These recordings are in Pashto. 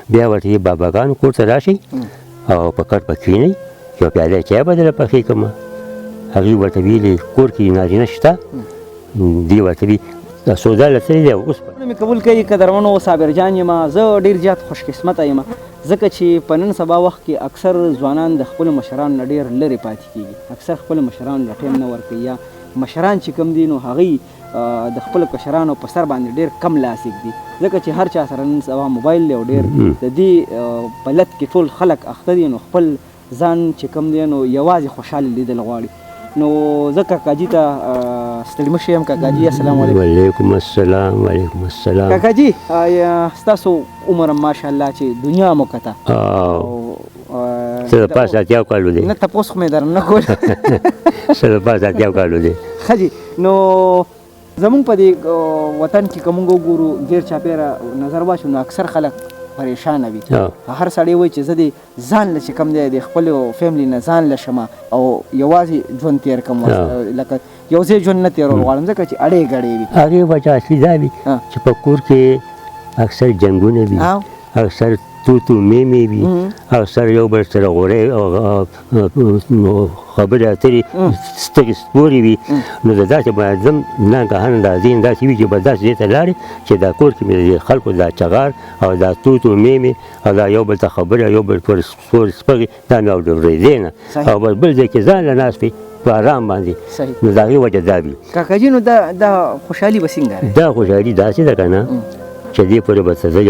بیا ورته یې باباګانو کور ته راشئ او په کټ به کښېنئ، یو پیاله چای به درله پخې کړم. هغوی ورته ویلي کور کې نارینه شته، دوی ورته وي دا سودا له تللی دی او اوس مې قبول کوي. قدرمنو صابر جان یم، زه ډېر زیات خوشقسمته یم، ځکه چې په نن سبا وخت کې اکثر ځوانان د خپلو مشرانو نه ډېر لرې پاتې کېږي، اکثر خپلو مشرانو له ټایم نه ورکوي، یا مشران چې کوم دي نو هغوی د خپلو کشرانو په سر باندې ډېر کم لاس ږدي، ځکه چې هر چا سره نن سبا موبایل دی او ډېر د دې په لت کې ټول خلک اخته دي، نو خپل ځان چې کوم دی نو یوازې خوشحاله لیدل غواړي. نو زه کاکاجي ته ستړي مه شي یم. کاکاجي السلام علیکم. وعلیکم السلام. وعلیکم السلام. کاکاجي ستاسو عمر هم ماشاءالله چې دنیا مو کته څه د پاسه 80 کالو دی. نه تپوس خو مې درنه نه کول. څه د پاسه 80 کالو دی. ښه جي، نو زمونږ په دې وطن کې که مونږ وګورو، ګیر چاپېره نظر واچو، نو اکثر خلک پریشانه وي. هر سړی وایي چې زه دې ځان له چې کوم دی د خپل فیملی نه ځان له شمه او یوازې ژوند تېر کړم، لکه یو ځای ژوند نه تېرول غواړم، ځکه چې اړې ګړې وي. هغې وجه اصلي دا وي چې په کور کې اکثر جنګونه وي، اکثر تو تو مې وي، اکثر یو بل سره غورې خبرې اترې سترګې سپورې وي. نو د داسې منظم ناګهانه دا ذهن داسې وي چې به داسې ځای ته لاړې چې دا کور کې مې د خلکو دا چغار او دا تو تو مې او دا یو بل ته خبرې او یو بل پورې سپورې سپږې دا مې اورېدې نه، او بس بل ځای کې ځان له ناست وي په آرام باندې. نو د هغې وجه دا وي. کاکاجي نو دا خوشحالي به څنګه راځي؟ دا خوشحالي داسې ده که نه چې دې پورې به څه زه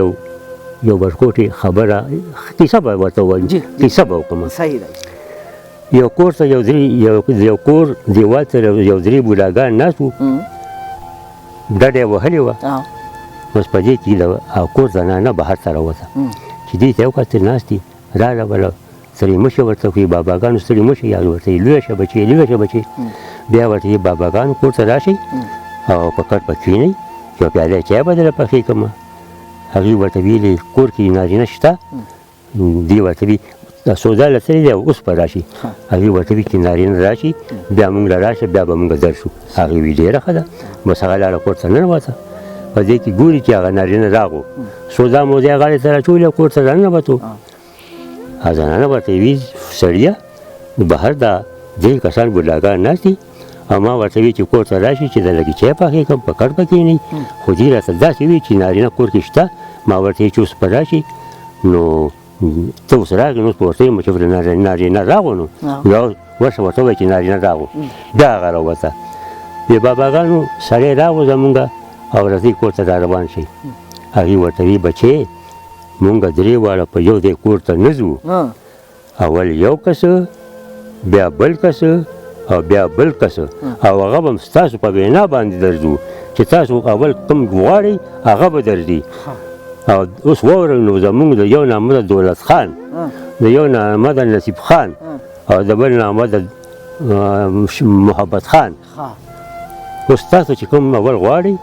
یو ورکوټې خبره کیسه به ورته ووایم، کیسه به وکړم. صحیح ده. یو کور ته یو درې یو کور دیوال ته یو درې بوډاګان ناست وو، ډډه یې وهلې وه. اوس په دې کې د کور زنانه بهر ته راوته چې دوی ته یې وکتل ناست دي، راغله بله ستړي مه شي ورته کړي، باباګانو ستړي مه شي، هغې ورته لویه شه بچې، لویه شه بچې. بیا ورته یې باباګانو کور ته راشئ او په کټ به کښېنئ، یو پیاله چای به درله پخې کړم. هغوی ورته ویلي کور کې نارینه شته، دوی ورته وي دا سودا له تللی دی او اوس به راشي. هغوی ورته وي چې نارینه راشي بیا مونږ له راشه، بیا به مونږ درشو. هغوی وي ډېره ښه ده. بس هغه لاړه کور ته ننوته. په دې کې ګوري چې هغه نارینه راغو، سودا مو ځای غاړې ته راچولې او کور ته راننوتو. زنانه ورته وي سړیه بهر دا درې کسان بوډاګان ناست دي او ما ورته وي چې کور ته راشي چې د لږې چای پخې کړم، په کټ به کښېنئ. خو دوی راته داسې وي چې نارینه کور کې شته، ما ورته وي چې اوس به راشي، نو ته اوس راغلې نو اوس به ورته وایم چې نارینه راغو، نو بیا ورشه ورته ووایه چې نارینه راغو. بیا هغه راووته. د باباګانو سړی راغو زمونږ او راځئ کور ته را روان شئ. هغوی ورته وي بچې مونږ درې واړه په یو ځای کور ته نه ځو، اول یو کس، بیا بل کس او بیا بل کس، او هغه به هم ستاسو په وینا باندې درځو چې تاسو اول کوم غواړئ هغه به درځي. او اوس واورئ، نو زمونږ د یو نامه د دولت خان، د یو نامه د نصیب خان او د بل نامه د محبت خان. اوس تاسو چې کوم اول غواړئ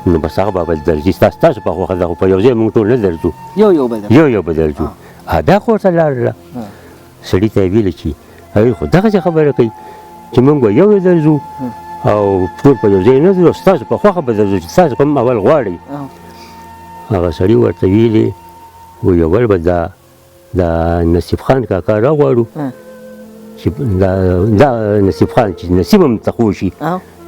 نو بس هغه به درځي، ستاسو په خوښه ده، خو په یو ځای مونږ ټول نه درځو، یو یو به درځو، یو یو به درځو. بیا کور ته لاړله. سړي ته یې ویل چې هغوی خو دغسې خبره کوي چې مونږ به یو یو درځو او ټول په یو ځای نه ځو، ستاسو په خوښه به درځو چې تاسو کوم اول غواړئ. هغه سړي ورته ویلي وایي اول به دا نصیب خان کاکا راغواړو چې دا نصیب خان چې نصیب هم ته خوښ شي،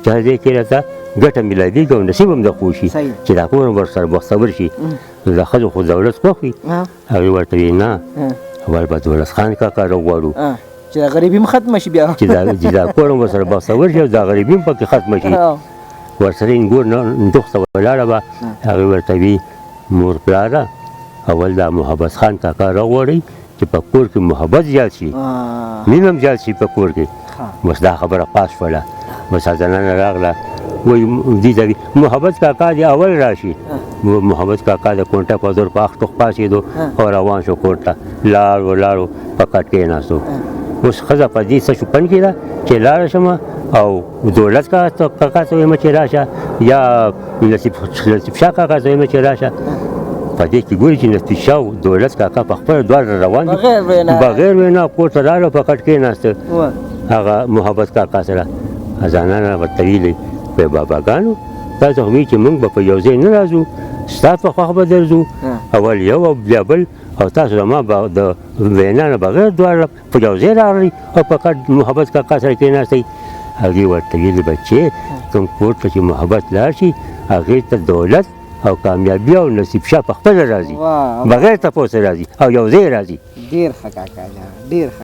چې هر ځای کې راته ګټه میلاویږي او نصیب هم د خوښ شي چې دا کور هم ورسره بختور شي. د ښځو خو دولت خوښ وي. هغوی ورته ویل نه، اول به دولت خان کاکا راغواړو چې دا غریبي هم ختمه شي، بیا چې دا کور هم ورسره بختور شي او دا غریبي هم پکې ختمه شي. ورسره انګور ندوخ ته ولاړه وه. هغوی ورته وي مور پلاره اول دا محبت خان کاکا راغواړئ چې په کور کې محبت زیات شي، مینه هم زیات شي په کور کې. بس دا خبره پاس شوله. بس زنانه راغله وایي دوی ته محبت کاکا دې اول راشي. محبت کاکا د کونټه په زور په اخ ټوخ پاڅېدو او روان شو کور ته. لاړو لاړو په کټ کېناستو. اوس ښځه په دې څه شوپن کې ده چې لاړه شم او دولت کاکا ته وایم چې راشه، یا نصیب شاه کاکا ته وایم چې راشه. په دې کې ګوري چې نصیب شاه او دولت کاکا په خپله دواړه روان دي، بغیر وینا کور ته راغله په کټ کېناسته هغه محبت کاکا سره. زنانه ورته ویلي وایي باباګانو تاسو خو ویل چې موږ به په یو ځای نه راځو، ستا په خوښ به درځو. اول یو او بیا بل، او تاسو زما د وینا نه بغیر دواړه په یو ځای راغلئ او په کټ محبت کاکا سره کېناستئ. هغې ورته ویلي بچې کوم کور ته چې محبت لاړ شي هغې ته دولت او کامیابي او نصیب شاه په خپله راځي، بغیر تپوسه راځي او یو ځای راځي. ډېر ښه کاکا جان، ډېر ښه.